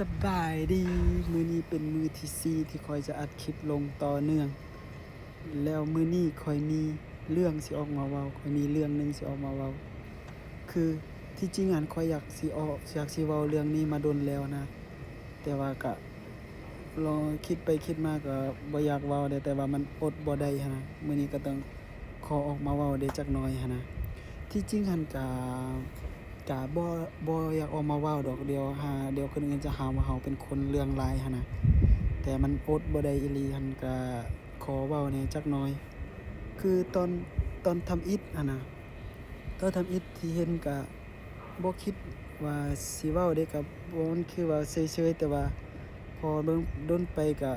ສະບາຍດີ ມື້ນີ້ເປັນມື້ທີສີ່ທີ່ຂ້ອຍຈະອັດຄລິບລົງຕໍ່ເນື່ອງ ແລ້ວມື້ນີ້ຂ້ອຍມີເລື່ອງຊິອອກມາເວົ້າ ຂ້ອຍມີເລື່ອງໜຶ່ງຊິອອກມາເວົ້າ ຄືທີ່ຈິງຫັ້ນຂ້ອຍຢາກຊິອອກ ຢາກຊິເວົ້າເລື່ອງນີ້ມາດົນແລ້ວນະ ແຕ່ວ່າກະ ລອງຄິດໄປຄິດມາກໍບໍ່ຢາກເວົ້າເດ້ ແຕ່ວ່າມັນອົດບໍ່ໄດ້ຫັ້ນນະ ມື້ນີ້ກໍຕ້ອງຂໍອອກມາເວົ້າເດ້ຈັກໜ່ອຍຫັ້ນນະ ທີ່ຈິງຫັ້ນກະ ກະບໍ່ ບໍ່ຢາກອອກມາເວົ້າດອກ ດຽວຫາ ດຽວຄົນອື່ນຈະຫາວ່າເຮົາເປັນຄົນເລື່ອງຫຼາຍຫັ້ນນະ ແຕ່ມັນອົດບໍ່ໄດ້ອີ່ຫຼີຫັ້ນ ກະຂໍເວົ້າແດ່ຈັກໜ່ອຍ ຄືຕອນ ຕອນທຳອິດຫັ້ນນະ ຕອນທຳອິດທີ່ເຫັນກະ ບໍ່ຄິດວ່າຊິເວົ້າເດ້ ກະບໍ່ ມັນຄືວ່າເຊີຍໆ ແຕ່ວ່າພໍດົນ ດົນໄປກະ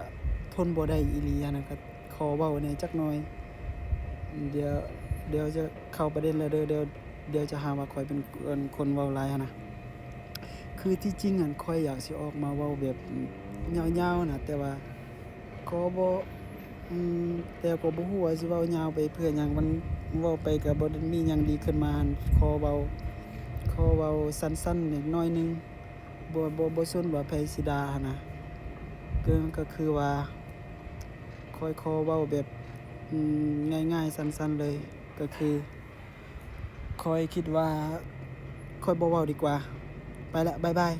ທົນບໍ່ໄດ້ອີ່ຫຼີຫັ້ນນະ ກະຂໍເວົ້າແດ່ຈັກໜ່ອຍ ດຽວ ດຽວຈະເຂົ້າປະເດັນແລ້ວເດີ ດຽວ ດຽວຈະຫາວ່າຂ້ອຍເປັນ ເປັນຄົນເວົ້າຫຼາຍຫັ້ນນະ ຄືທີ່ຈິງຫັ້ນຂ້ອຍຢາກຊິອອກມາເວົ້າແບບຍາວໆນະ ແຕ່ວ່າ ກໍບໍ່ ອືມ ແຕ່ກໍບໍ່ຮູ້ວ່າຊິເວົ້າຍາວໄປເພື່ອຫຍັງ ມັນເວົ້າໄປກໍບໍ່ໄດ້ມີຫຍັງດີຂຶ້ນມາ ຂໍເວົ້າ ຂໍເວົ້າສັ້ນໆໜ້ອຍໜຶ່ງ ບໍ່ ບໍ່ ບໍ່ສົນວ່າໃຜຊິດ່າຫັ້ນນະ ກໍ ກໍຄືວ່າ ຂ້ອຍຂໍເວົ້າແບບ ອືມ ງ່າຍໆສັ້ນໆເລີຍ ກໍຄື ຂ້ອຍຄິດວ່າ ຂ້ອຍບໍ່ເວົ້າດີກວ່າ ໄປລະ ບາຍບາຍ.